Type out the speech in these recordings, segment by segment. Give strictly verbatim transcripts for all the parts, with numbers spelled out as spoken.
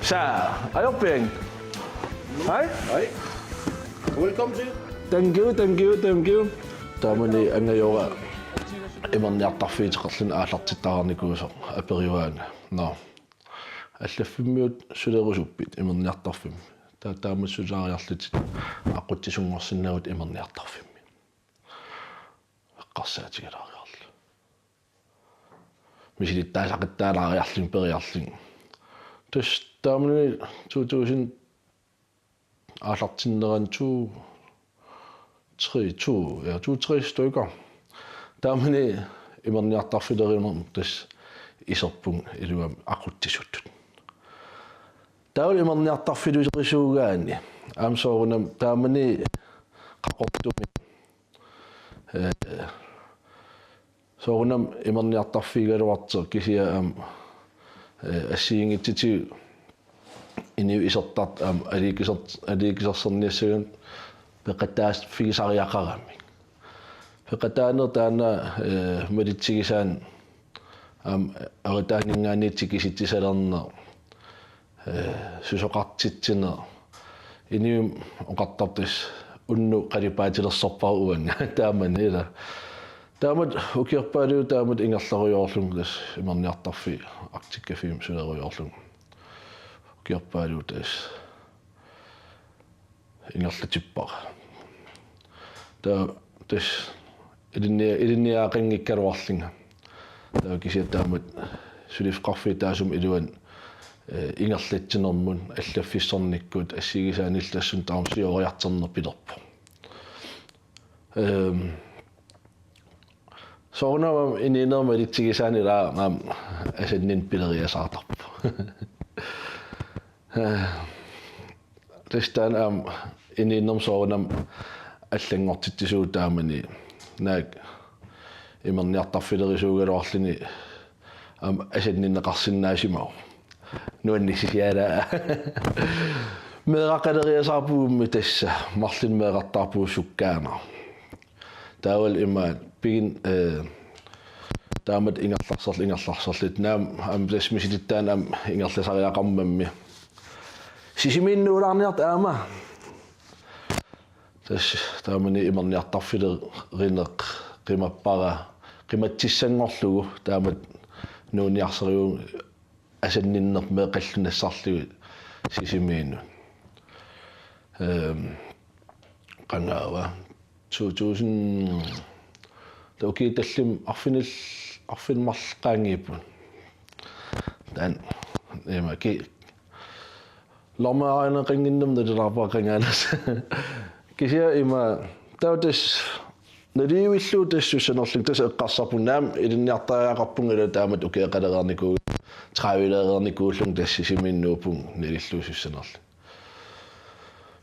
Sa, ajorpiuk? Hej? Hej. Velkommen til. Thank you, thank you, thank you. Taamani angajora imerniartarfiuteqarluni aallartittariarnikuusoq aperivaanga. Nå. Allaffimmiut sulerusuppit imerniartarfimmi? Taa taamatut suliariarlutit aqqutissunngorsinnaavutit imerniartarfimmi. Eqqarsaatigilaariarlugu. Misilittaasaqattaalaariarlunga periarlunga. Tassa taamani to tusind aallartinnerani to, tre, to, ja, to, tre stykker. Taamani imerniartarfilerinermut tassa iserpunga iluamik aqutsisutut. Taava imerniartarfilerisuugaanni aamma soorunami taamani Qaqortumi, eh, soorunami imerniartarfigigaluartoq kisianni aamma, eh, assigiinngitsutigut inuit isertartut aamma aliikiser-, aliikisersorniassagamik peqataaffigisariaqaramik. Peqataaneq taanna, eh, malitsigisaanik aamma aritaaninngaanniit tikisitsisalerneq, eh, susoqartitsineq, inuit oqartarput tassa unnuk qalipaatilersorpara uanga taamani ila. Taamatut ukiorpaaluit taamatut ingerlarujoorlunga tassa imerniartarfik Arctic Cafémi sulerujoorlunga. Ukiorpaaluit tassa ingerlatippara. Taava tassa ilinnia-, ilinniagaqanngikkaluarlunga. Taava kisianni taamatut suliffeqarfiit taassuma iluani, eh, ingerlatsinermut allaffissornikkut assigisaanillu tassunga taama sioriartorneq pilerpoq. Ehm, soorunami inuunermi malitsigisaanik ilaa aamma asanninneq pileriasaartarpoq. Tassa taanna aamma inuunermi soorunami allanngortitsisuuvoq taamani naak imerniartarfilerisuugaluarluni aamma asanninneqarsinnaasimavoq. Nuannissisialaa. Meeraqaleriasaarpugummi tassa marlunnik meerartaarpugut sukkaannaq. Taavalu imaat pigin, eh, taamatut ingerlarserl-, ingerlarserluta. Naamik, aamma tassa misilittaanik aamma ingerlasariaqarmammi. Sisimiunut nuulaarniartoq aamma. Tassa taamani imerniartarfilerineq qimappara, qimatsissanngorlugu taamatut nuunniarsarigalugu asanninneq meeqqallu nassarlugit Sisimiunut. Ehm, qangaava. To tusind, taava ukiut tallimat arfinil-, arfineq-marluk qaangiupput. Taanna, ima ki-, lormearineqannginnama nalulaarpara qangaanasa. Kisianni ima, taava tassa naliuillugu tassa sussanerlunga tassa eqqarsarpunga naamik ilinniartariaqarpunga ilaa taamatut ukioqalereernikuullunga, travelerernikuullunga tassa Sisimiunut nuuppunga nalillugu sussanerlunga.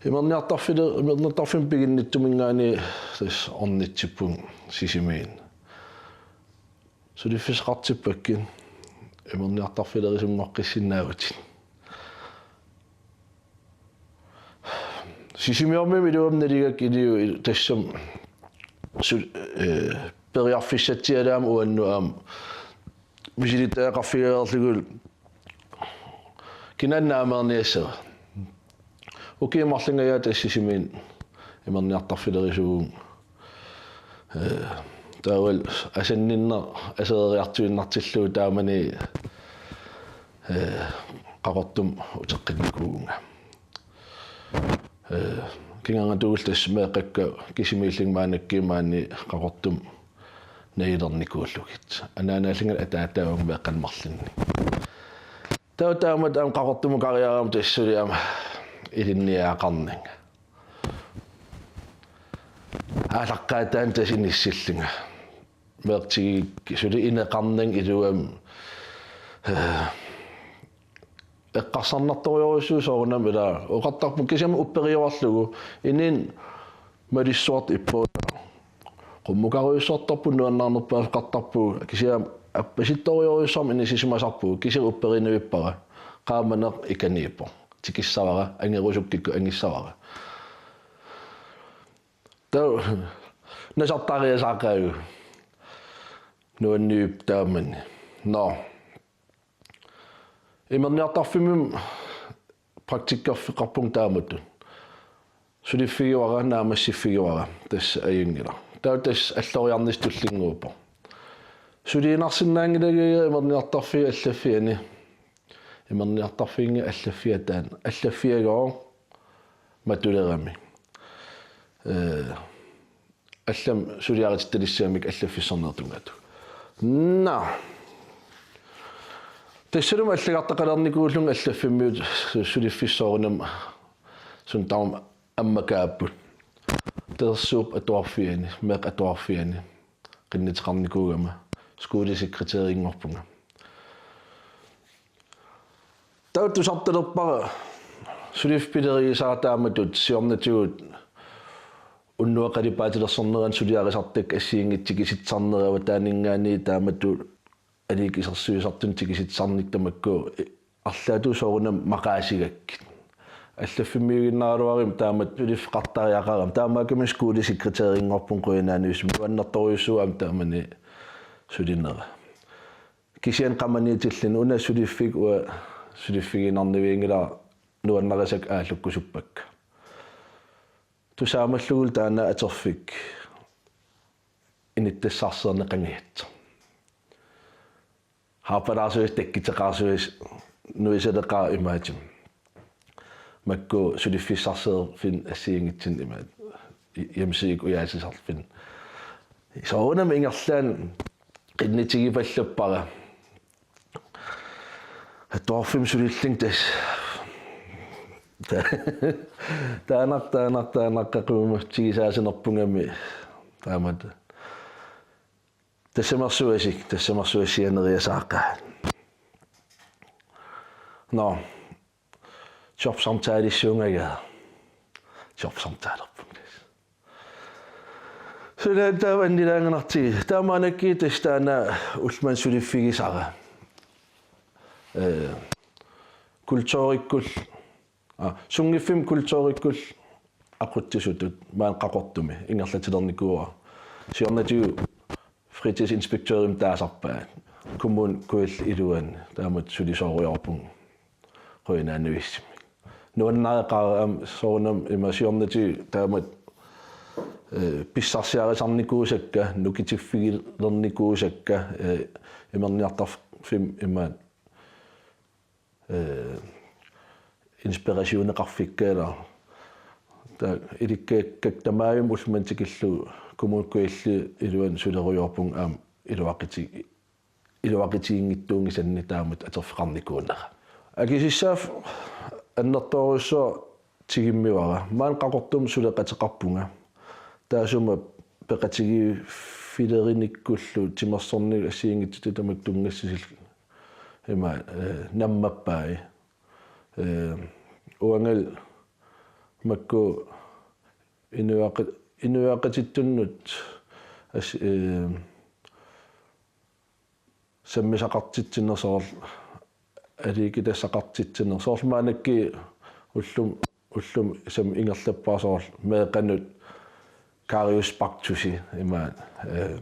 Imerniartarfili-, imerniartarfimmi piginnittuminngaanniit tassa ornitsippunga Sisimiunut. Suliffissaqartippakkit imerniartarfilerisunngoqqissinnaavatit. Sisimiormiut iluamik naligakkit iliuut tassami su-, eh, periarfissatsialaamik uannut aamma misilittagaqarfigereerlugulu kinaana ameerniassava. Ukiut marluk ajaat tassa Sisimiunut imerniartarfilerisuuvunga. Eh, taavalu asanninneq asereriartuinnartillugu taamani, eh, Qaqortumut uteqqinnikuuvunga. Eh, kingornatigut tassa meeqqakka kisimiillunga maannakkut maani Qaqortumut najulernikuullugit. Anaanaallunga ataataavunga meeqqanik marlunnik. Taava taamatut aamma Qaqortumukariarama tassa suli aamma ilinniagaqarnanga. Aallaqqaataani tassa inissillunga. Meeqqat tigikkit suli ineqarnanga iluamik, eh, eqqarsarnartorujussuuvoq soorunami ilaa oqartarpunga kisianni upperiorlugu inuuneq malissuartut ippoq. Qummukarujussuartarpugut nuannaarnerpaasaqartarpugut kisianni appasittorujussuarmik inissisimasarpugut kisianni upperinuippara qaamaneq ikaniippoq. Tikissavara angerusukkikku angissavara. Taava nasartariasaaqaagut. Nuanniippoq taamani. Nå. Imerniartarfimmi praktikkerfeqarpunga taamatut. Suliffigivara, naammassiffigiuara, tassa ajunngilaq. Taava tassa alloriarnissaq tullinnguuppoq. Suliinnarsinnaanngilagiga imerniartarfiup allaffiani. Imerniartarfiinngilaq allaffiata taanna. Allaffiagooq matulerami. Ee, allamik suliaritittalissagamikku allaffissorneq tungaanut. Naa. Tassalumi allagartaqalernikuullunga allaffimmiut su-, suliffissaq soorunami suna tamarmi ammakaapput. Tasersuup atuarfiani, meeqqat atuarfiani, qinnuteqarnikuugama, skolesekretærinngorpunga. Taava tusartalerpara suliffik pilerigisara taamatut siornatigut unnuaq qalipaatilersornerani suliarisartakkat assigiinngitsut tikisitsisarnerat avataaninngaanniit taamatut aliikkusersuisartunut tikisitsisarnikkut tamakku arlaatigut soorunami maqaasigakkit. Allaffimmiuinnaraluaruma taamatut suliffeqartariaqarama. Taamaakkami skolesekretærinngorpunga qujanarujussuaq, nuannertorujussuuvoq aamma taamani sulinera. Kisianni qamaniitilluni una suliffik uanga suliffigiinnarnavianngilara nuannarisakka aallukkusuppakka. Tusaamallugulu taanna atorfik inuttassaarsiorneqanngitsoq. Harpalaarsuis takkuteqaarsuis nuisaleqaaq imaattumik. Makku suliffissarsiorfinnut assigiinngitsunik imaat. I-, hjemmesidekkut ujaatisarfinnut. Soorunami ingerlaannaq qinnuteqipallappara. Atuarfimmi sulillunga tassa. Ta-, taanna, taanna, taanna qaquguma tigusaasanerpungami taamatut. Tassamersuasik, tassamersuassianeriasaaqaat. Nå. Jobsamtalissuungajaat. Jobsamtalerpunga. Suna taava annilaanganartigu. Taamaannakkut tassa taanna ulloq manna suliffigisara. Ee, kulturikkullu, aa, sunngiffimmut kulturikkullu aqutsisutut maani Qaqortumi ingerlatilernikuuara. Siornatigut fritidsinspektørimik taasarpaat. Kommune Kujalleq iluani taamatut sulisoorujoorpunga. Qujanarujussuarmik. Nuannareqaara aamma soorunami ima siornatigut taamatut, ee, pissarsiarisarnikuusakka, nukitiffigilernikkuusakka, ee, imerniartarfimmi imaat, ee, inspirationeqarfikka ilaa. Taava ilikkagakkakka tamarmik ulloq manna tikillugu Kommune Kujalleq iluani sulerujoorpunga aamma iluaqutigi-, iluaqutiginngitsuunngisannik taamatut atorfeqarnikuunera. Akisussaaffik annertoorujussuaq tigummivara. Maani Qaqortumi suleqateqarpunga. Taassuma peqatigiiffilerinikkullu timersornermik assigiinngitsutut tamakku tunngassusillu ima, ee, nammappai. Ee, uangalu makku inuiaqat-, inuiaqatitsinnut as-, ee, sammisaqartitsineq soorlu, aliikkutassaqartitsineq soorlu maannakkut ullum-, ullumi sam-, ingerlappara soorlu meeqqanut Karius Baktusi imaat, ee,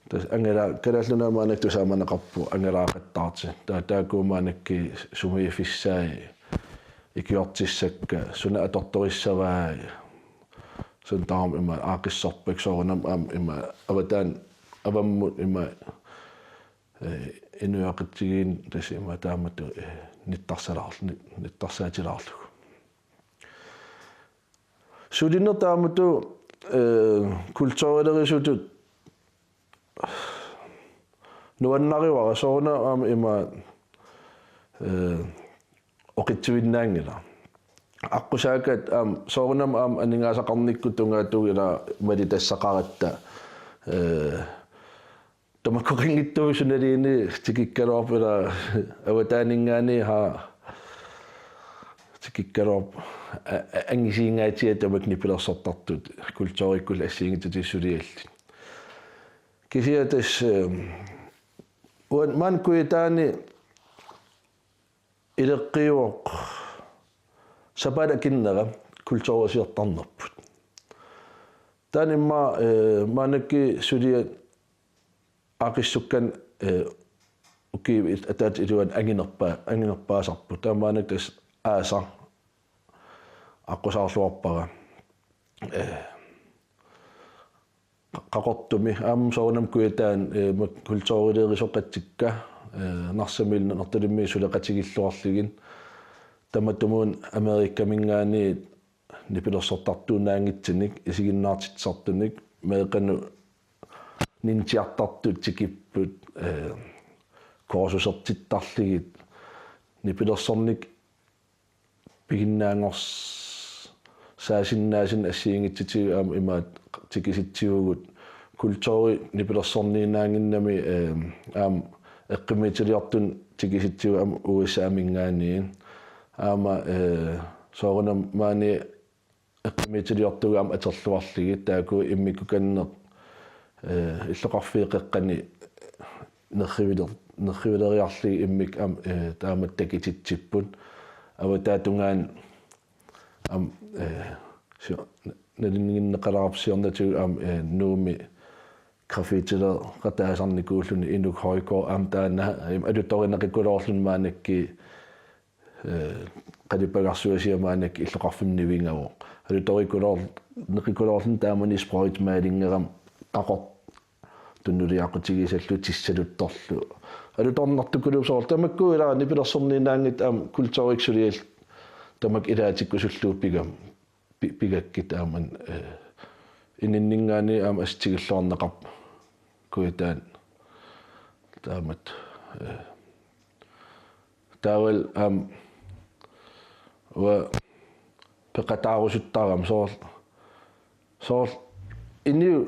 tassa angala-, Kalaallit Nunaat maannakkut tusaamaneqarpoq angalaaqattaartut. Taava taakku maannakkut sumiiffissaat ikiortissakka, suna atortorissavai, suna tamarmi ima aaqqissorpakka soorunami aamma ima avataani avammut ima, ee, inuiaqatigiinni tassa ima taamatut, ee, nittarsalaarl-, nit-, nittarsaatilaarlugu. Sulineq taamatut, ee, kulturilerisutut nuannarivara soorunami aamma ima, ee, oqitsuinnaanngilaq. Aqqusaakkat aamma soorunami aamma aningaasaqarnikkut tungaatigut ilaa malitassaqaratta, ee, tamakkoqanngitsumik sunaluunniit tikikkaluarpoq ilaa avataaninngaanniit haa tikikkaluarpoq a-, a-, angisiingaatiat tamakku nipilersortartut kulturikkullu assigiinngitsutigut suliallit. Kisianni tassa, em, uan-, maani Kujataani ileqqiuvoq sapaatip akunnera kulturisiortarnerput. Taanna immaqa, ee, maannakkut suliat aaqqissukkannut, ee, ukiut ataatsip iluani anginerpa-, anginerpaasarput. Taamaannak tassa aasaq aqqusaarluarpara. Eh, Qaqortumi aamma soorunami Kujataani, eh, mak-, kulturileerisoqatikka, eh, Narsamiillu Nanortalimmiit suleqatigilluarlugit. Tamatumuuna Amerikaminngaanniit nipilersortartuinnaanngitsunik, isiginnaartitsisartunik, meeqqanut ninja-artartut tikipput, eh, kursusertittarlugit, nipilersorneq piginnaanngorsaasinnaasunut assigiinngitsutigut aamma imaattoq tikisitsivugut kulturi nipilersorniinnaannginnami, eh, aamma eqqumiitsuliortunik tikisitsivugut aamma U S A-minngaanniit. Aamma, eh, soorunami maani eqqumiitsuliortugut aamma atorluarlugit taakku immikkukanneq, eh, illoqarfiit qeqqani nerriviler-, nerrivileriarlugit immikkut aamma, eh, taamatut takutitsipput. Avataatungaani aamma, eh, sio-, nalinginneqalaarpoq siornatigut aamma, eh, Nuummi graffitileeqataasarnikuulluni Inuk Højgaard aamma taanna, eh, alutorineqikkuloorluni maannakkut eh, qalipagarsuaq siamaanik illoqarfimmi nivingavoq. Alutorikkuloor-, neqikkuloorluni taamani sprøjtemalinngerami qaqortoq tunuliaqutigisallugu tissaluttorlugu. Alutornartukuluusoq soorlu tamakku ilaa nipilersorniinnaanngitsut aamma kulturikkut suliallit tamakku ilaatikkusullugu pigam-, pi-, pigakkit aamma, eh, ininninngaanniit aamma assigilluarneqarpoq Kujataani taamatut, eh, taavalu aamma uanga peqataarusuttaarama soorlu, soorlu inuit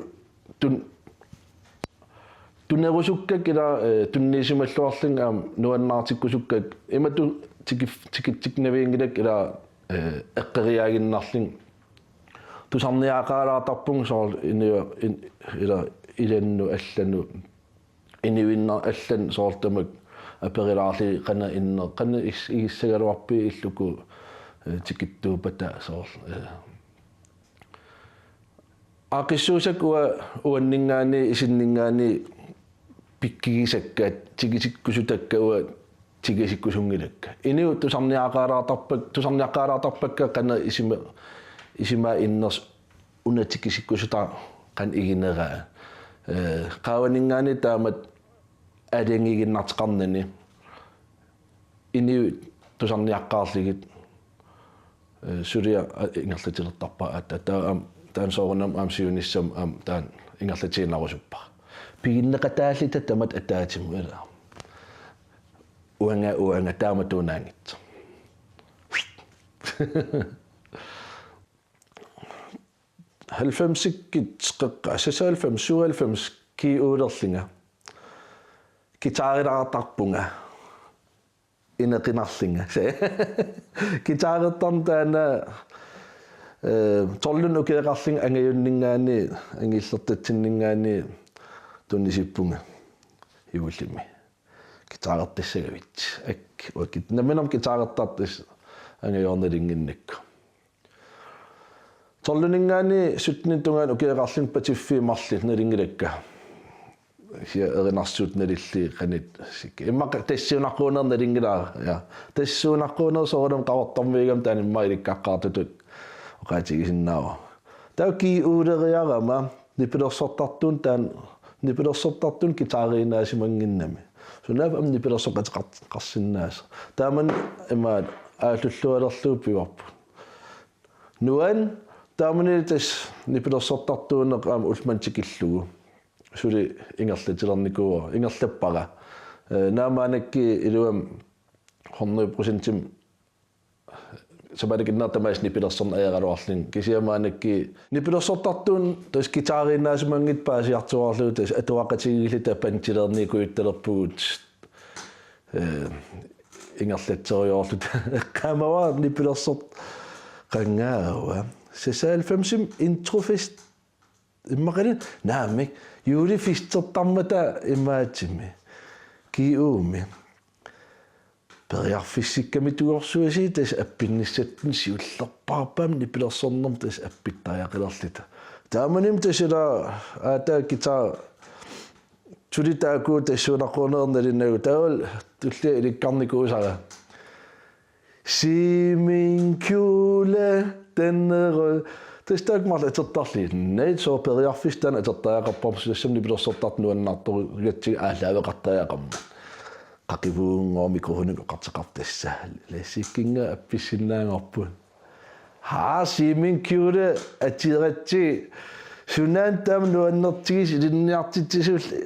tun-, tunerusukkakka ilaa, eh, tunniusimalluarlugit aamma nuannaartikkusukkakka imatut tiki-, tikitsiknavianngilakkit ilaa, eh, eqqoriaaginnarlugit tusarniaqalaartarpunga soorlu inuit in-, ilaa ilannut allanut inuinnaq allanut soorlu tamakku aperilaarlugit qanoq inneq, qanoq is-, igissagaluarpiuk illuku, eh, tikittuuppata soorlu, eh. Aaqqissuusakka uanga uanninngaanniit isinninngaanniit pikkigisakka tikisikkusutakka uanga tikisikkusunngilakka. Inuit tusarniaqalaartarpak-, tusarniaqalaartarpakka qanoq isima-, isumaat innersoq una tikisikkusutaq qanoq igineraa. Eh, qaavaninngaanniit taamatut aalajangiiginnartoqarnani inuit tusarniaqqaarlugit, eh, suliaq, a-, ingerlatilertarpara aatsaat. Taava aamma, taanna soorunami aamma siunissami aamma taanna ingerlatiinnarusuppara. Piginneqataalluta tamatta ataatsimut ilaa. Uanga, uanga, taamatuinnaanngitsoq. Halvfemsikkut qeqqa-, seksoghalvfems, syvoghalvfems G O-lerlunga. Guitarilaartarpunga. Inequnarlunga. Guitarertarneq taanna, eh, tolvinik ukioqarlunga angajunninngaanniit, angillertatsinninngaanniit tunisippunga. Juullimi. Guitarertassagavit. Ak, uakit. Nammineq guitarertartoq angajoornalunnginnakku. Tolvininngaanniit syttenip tungaanut ukioqarlunga patiffiit marluk nalunngilakka. Sia erinarsuut nalillugit qanoq sik-. Immaqa tassuunaqquuneq nalunngilara. Ja. Tassuunaqquuneq soorunami Qaqortormiigami taanna immaqa ilikkaqqaartutut oqaatigisinnaavara. Taava G O-leriarama nipilersortartuunik taanna, nipilersortartuunik guitariinnaasimanngimmat. Sunaaffa aamma nipilersoqateqar-, qarsinnaasoq. Taamani imaat aallullualerlugu pivarput. Nuann, taamani tassa nipilersortartuuneq aamma ullumimut tikillugu. Suli ingerlatilernikuuara, ingerlappara. Eh, naammaannakkut iluamik hundrede procentimik sapaatip akunnera tamaasa nipilersorneq ajoragaluarlunga. Kisianni maannakkut nipilersortartuunik tassa guitariinnaasimanngitsoq paasiartuaarlugu tassa atuaqatigiilluta bandiliornikuujuttalerpugut. Eh, ingerlatserujoorluta. Eqqaamavara nipilersort-, qangaava. Seksoghalvfemsimi Introfest. Immaqalu naamik. Julefestertarmata imaattumik. G O-mi. Periarfissikkamik tugorsuasii tassa appinnissatsinnut siullerpaarpaamik nipilersornermut tassa appittariaqalerluta. Taamanimi tassa ila aatsaat guitar Tuli taakku tassuunaqquneernalinnagu taavalu tullia ilikkarnikuusara. Simin kjole, den røde. Tassa taakku marluk atortarlugit. Naat sooq periarfissaq taanna atortariaqarparput, tassami nipilersortartut nuannaartorugatsigit aallaaveqartariaqarmat. Qaqivuunngooq mikrofonimik oqartoqarpoq tassa. Lassikkinnga appissinnaanngorput. Haa, Simin kjole atiratsigit. Sunaana taama nuannertigisoq ilinniartitsisullu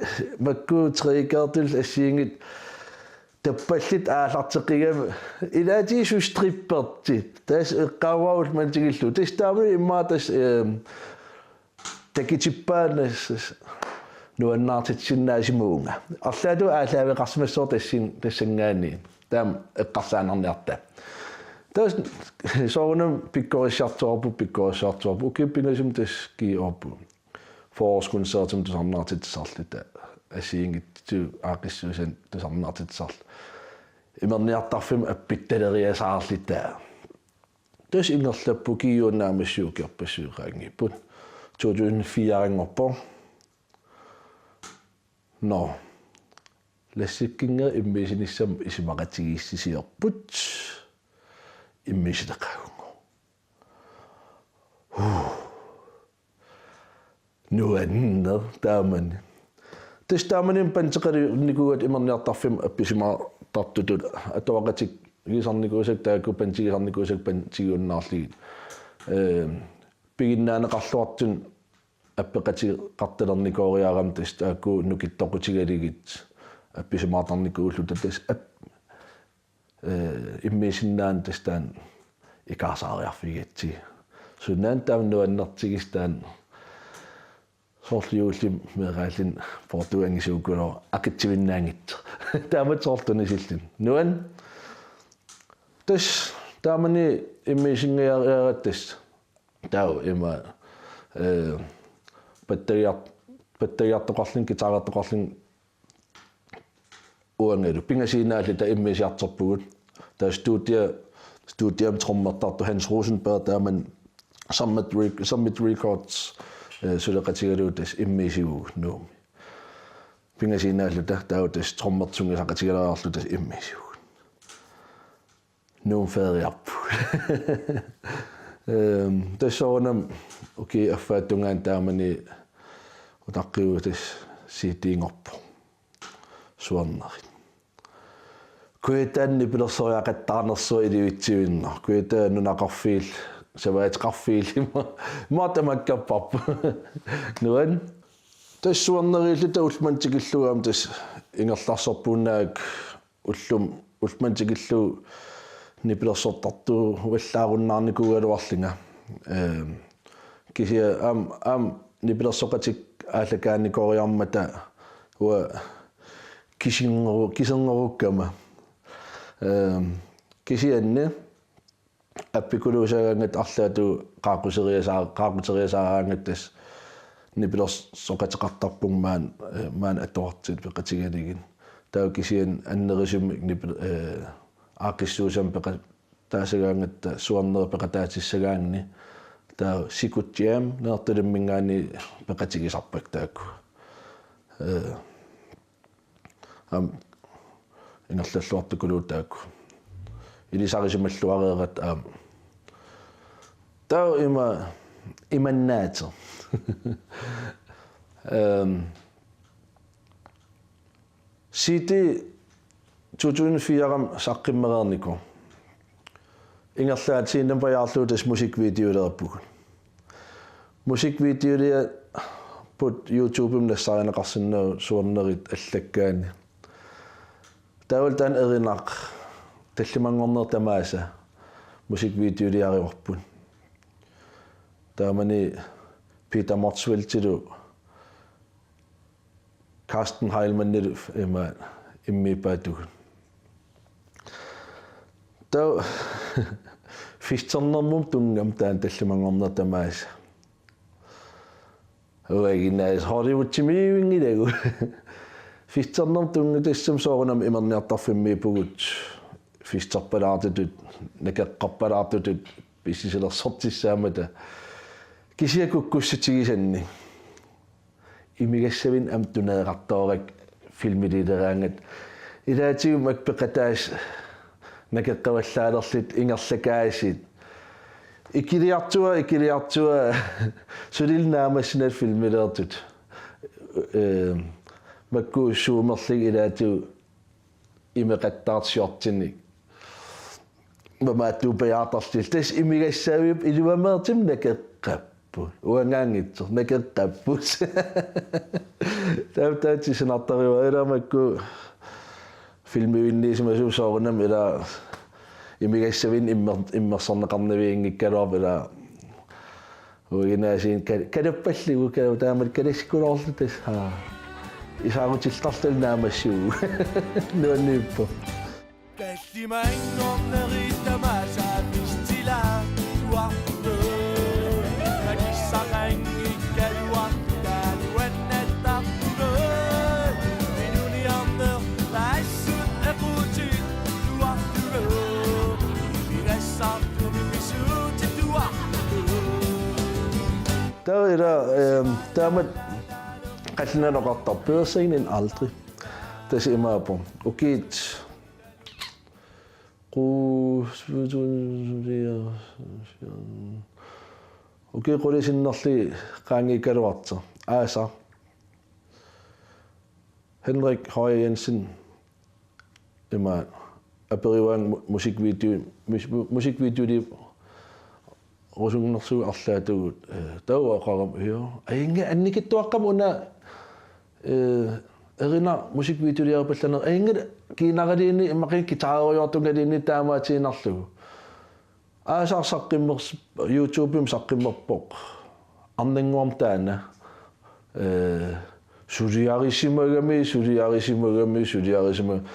makku treekartullu assigiinngitsut tappallutik aallarteqqigami. Ilaatigut suut strippertut. Tassa eqqaavara ullumimut tikillugu. Tassa taamani immaqa tassa, ehm, takutippaannassasoq nuannaartitsisinnaasimavugut. Arlaatigut aallaaveqarsimassaaq tassin-, tassanngaanniit. Taama eqqarsaannarniarta. Tassa soorunami pikkorissiartuarput, pikkorissiartuarput. Ukiut pingasut tassa G O-p forårskoncertimut tusarnaartitsisarluta. Assigiinngitsut aaqqissuussat tusarnaartitsisarluta. Imerniartarfimmut appittaleriasaarluta. Tassa ingerlapput kiiuunnaamissuu kiorpassuit qaangiupput. To tusind fire-nngorpoq. Nå. Lassikkinnga immiussinissamut isumaqatigiissisiorput. Immiussileqaagunngooq. Huh. Nuanneq taamani. Tassa taamani bandeqalinnikuugatta imerniartarfimmut appisimaartartutut atuaqatigisarnikuusakka taakku bandetigisarnikuusakka bandetigiunnaarlugit. Ehm, piginnaaneqarluartut appeqatigeqartalernikooriarami tassa taakku nukittoqutigalugit appisimaartarnikuulluta tassa app-, eh, immiussinnaaneq tassa taanna ikaarsaariarfigigatsigit. Sunaana taama nuannertigisoq taanna soorlu juullimi meeraalluni poortuangisuukuloq aqitsivinnaanngitsoq. Taamatut soorlu tunisilluni. Nuann. Tassa taamani immiussinngiariaratta tassa. Taava ima, eh, pattagiar-, pattagiartoqarluni, guitarertoqarluni uangalu. Pingasuinnaalluta immiussiartorpugut. Taava studia, studiami trommertartoq Hans Rosenberg taamani Summit Rec-, Summit Records, eh, suleqatigalugu tassa immiussivugut Nuummi. Pingasuinnaalluta taava tassa trommertunngisaqatigaleriarluta tassa immiussivugut. Nuummi feriarpugut. Ehm, tassa soorunami ukiup affaata tungaanut taamani utaqqiuvoq tassa C D-nngorpoq. Suarnerit. Kujataani nipilersoriaqattaarnersuaq ilivitsuinnaq. Kujataa nunaqarfiillu, savaateqarfiillu ima, ima tamakkerparput. Nuann. Tassa suarneriilluta ullumimut tikillugu aamma tassa ingerlarsorpuunnaak ullum-, ullumimut tikillugu nipilersortartuuvallaarunnaarnikuugaluarlunga. Ehm, kisianni aamma, aamma nipilersoqatikka aallakaatikooriarmata uanga kisingoru-, kiserngorukkama. Ehm, kisianni appikuluusagaangatta arlaatigut qaaqquseriasaa-, qaaqquteriasaaraangatta tassa nipilersoqateqartarpunga maani, eh, maani atuartut peqatigalugit. Taava kisianni annerusumik nipil-, eh, aaqqissuussamik peqa-, taasagaangatta suarnerit peqataatissagaanni. Taava Siku Jam Nanortalimminngaanniit peqatigisarpakka taakku. Eh, aamma ingerlalluartukuluuvoq taakku. Ilisarisimalluareeratta aamma. Taava ima, imannaatsoq. Ehm, C D to tusind fire-mi saqqummereernikoq. Ingerlaannaq Siinapajaarlu tassa musikvideoleerpugut. Musikvideoliapput YouTube-imi nassaarineqarsinnaavoq suarnerit allakkaanni. Taavalu taanna erinaq tallimanngornerit tamaasa musikvideoliarivarput. Taamani Peter Motzfeldtilu Carsten Heilmannilu ima immiippaatigut. Taava festernermut tunngami taanna tallimanngornerit tamaasa. Uaginnaas Hollywoodimiivinngilagut. Festernermut tunngami tassami soorunami imerniartarfimmiippugut. Festerpalaartutut, nakeqqarpalaartutut, pissisilersortissaammata. Kisianni kukkussutigisanni. Imigassaminnik aamma tuneeqartoorakku filmiliileraangat. Ilaatigut makku peqataasut nakeqqavallaalerlutik ingerlakaasut. Ikiliartua, ikiliartua, sulilu naammassineq filmiliortut. Ee, makku zoomerlugit ilaatigut imeqattaartut shortinik. Mamaattuupajaartarlutik. Tassa imigassaviup iluameertumik nakeqqapput. Uangaanngitsoq, nakeqqapput. Taava taava tusarnaartarivara ilaa makku filmivinniisimasup soorunami ilaa imigassavimmik immer-, immersorneqarnavianngikkaluarpoq ilaa uiginaasin ka-, kalappallugu kala-, taamatut kalassikuloorluta tassa. Haa. Isaarutiltarluni naammassivugut. Nuanniippoq. Taava ilaa, ehm, taamatut qallunaatoqartarpoq Bedre sent end aldrig. Tassa imaappoq. Ukiut qu-, ukiut qulit sinnerlugit qaangiukkaluartoq. Aasaq. Henrik Høyer Jensen ima aperivaanga mu-, musikvideo, mus-, mu-, musikvideoliup rusunnersugut arlaatigut, eh, taava oqarama, jo. Ajunngilaq annikitsuaqqamik una, eh, erinaq musikvideoliaripallaarneq. Ajunngilaq kiinaraluunniit immaqa guitareriartungaluunniit taamaatiinnarlugu. Aasaq saqqummers-, YouTubemi saqqummerpoq. Arnannguamik taanna. Ee, suliarisimagami, suliarisimagami, suliarisimagami.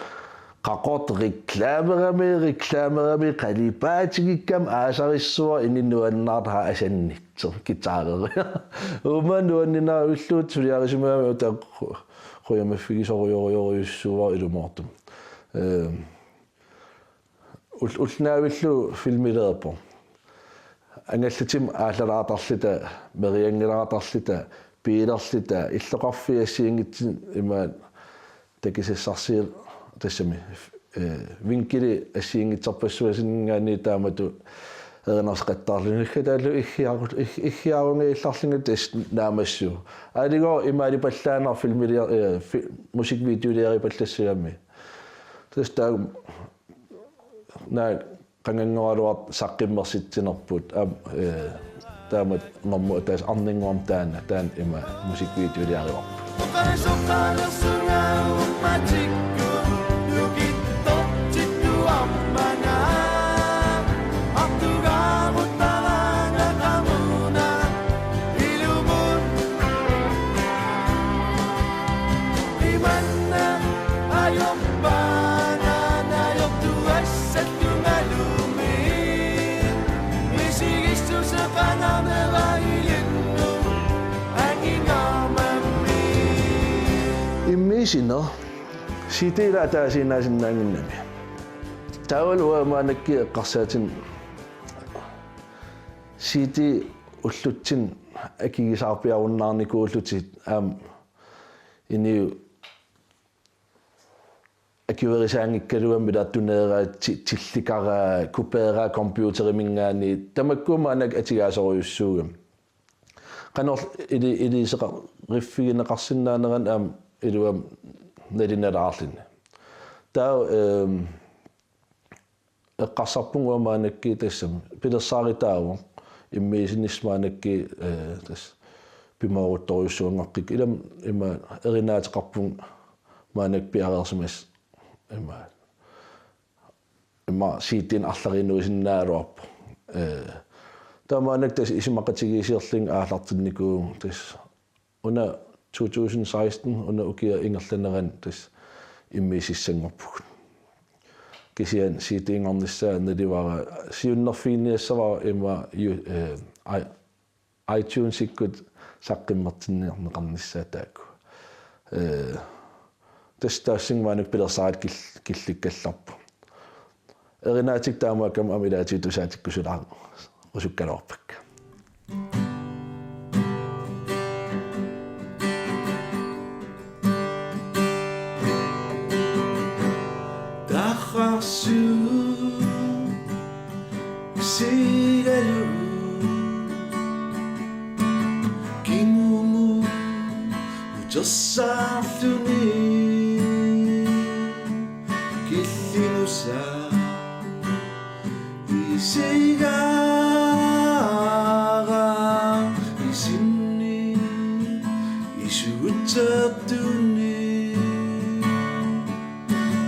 Qaqortoq reklamerami, reklamerami, qalipaatigikkami aasarissuaq inuit nuannaartut asannitsoq guitareri. Uuma nuanninaavillugu suliarisimagami uta qu-, qujamaffigisorujorujorujussuuara ilumoortumik. Ee, Ul-, ulloq naavillugu filmiliorpoq. Angallatimik aallalaartarluta, merianngilaartarluta, biilerluta, illoqarfiit assigiinngitsunik imaat takusassarsior-, tassami, eh, vinkeli assigiinngitsorpassuarninngaanniit taamatut erinarsoqattaarluni. Naggataallu iggiaru-, ig-, iggiarunngillarlunga tassa naammassivoq. Aaligooq imaalipallaannaq filmilior-, eh, fi-, musikvideoliaripallassagami. Tassa taakku naak qanganngoraluartut saqqummersitsinerput, aamma, eh, taamatut normu ataaseq Arnannguamik taanna, taanna ima musikvideoliarivarput. Immiussineq C D-lu ataasiinnaasinnaannginnami. Taavalu uanga maannakkut eqqarsaatinik C D ullutsinni akigisaarpiarunnaarnikuullutik aamma inuit akuerisaanngikkaluamik ilaat tuneeraat ti-, tillikaraa, kopieraa computeriminngaanniit, tamakku maannakkut atugaasorujussuugami. Qanoq ili-, iliuuseqa-, riffigineqarsinnaanerannut aamma iluamik nalunalaarluni. Taava, ehm, eqqarsarpunga uanga maannakkut tassami pilersaarutaavoq immiussineq maannakkut, eh, tassa pimooruttorujussuanngortikkakku ilami ima erinaateqarpunga maannakkut piareersimasoq ima, ima C D-nik arlariinnuusinnaagaluarpoq. Eh, taava maannakkut tassa isumaqatigiissiorlunga aallartinnikuuvunga tassa. Una two thousand sixteen, una ukiup ingerlanerani tassa immiussussanngorpugut. Kisianni C D-nngornissaa nalivara siunnerfiginniassavara ima ju-, eh, i-, iTunes-ikkut saqqummertinniarneqarnissaat taakku. Eh, tassa taassuma maannakkut pilersaarutit kil-, killukkallarput. Erinaatikka taamaakkami aamma ilaatigut tusaatikkusulaarusukkaluarpakka. Sigalu kingumut utersaarluni killimusaaq isigaara isinni isuutsertuni.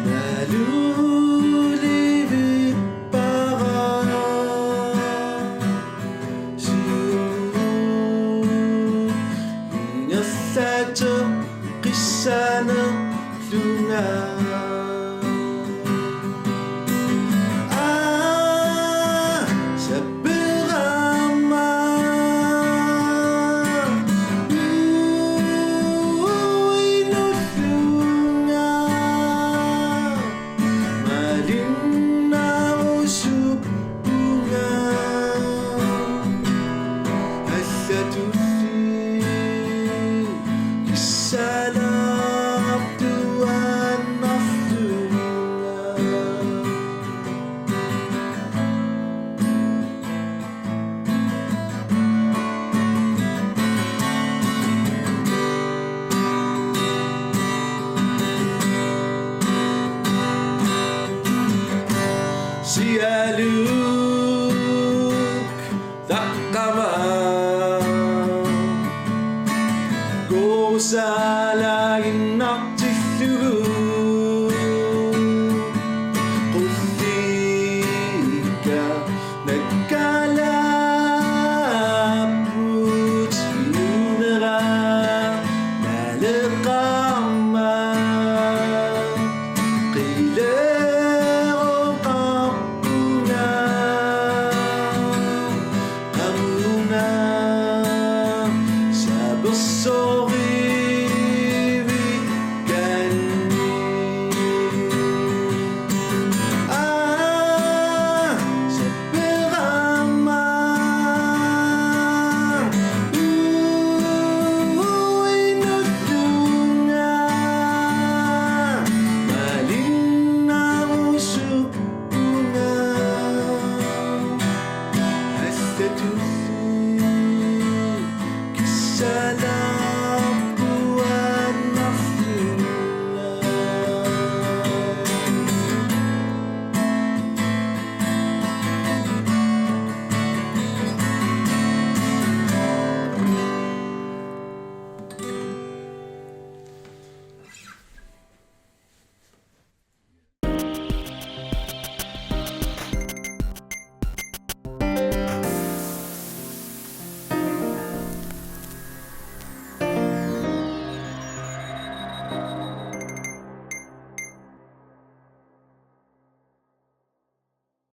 Nalulivippara siumut ingerlateqqissanerlunga. Aa, sapperama uinullunga malinnarusuppunga. Allatulli kissalaartuaannarlunga. Sialu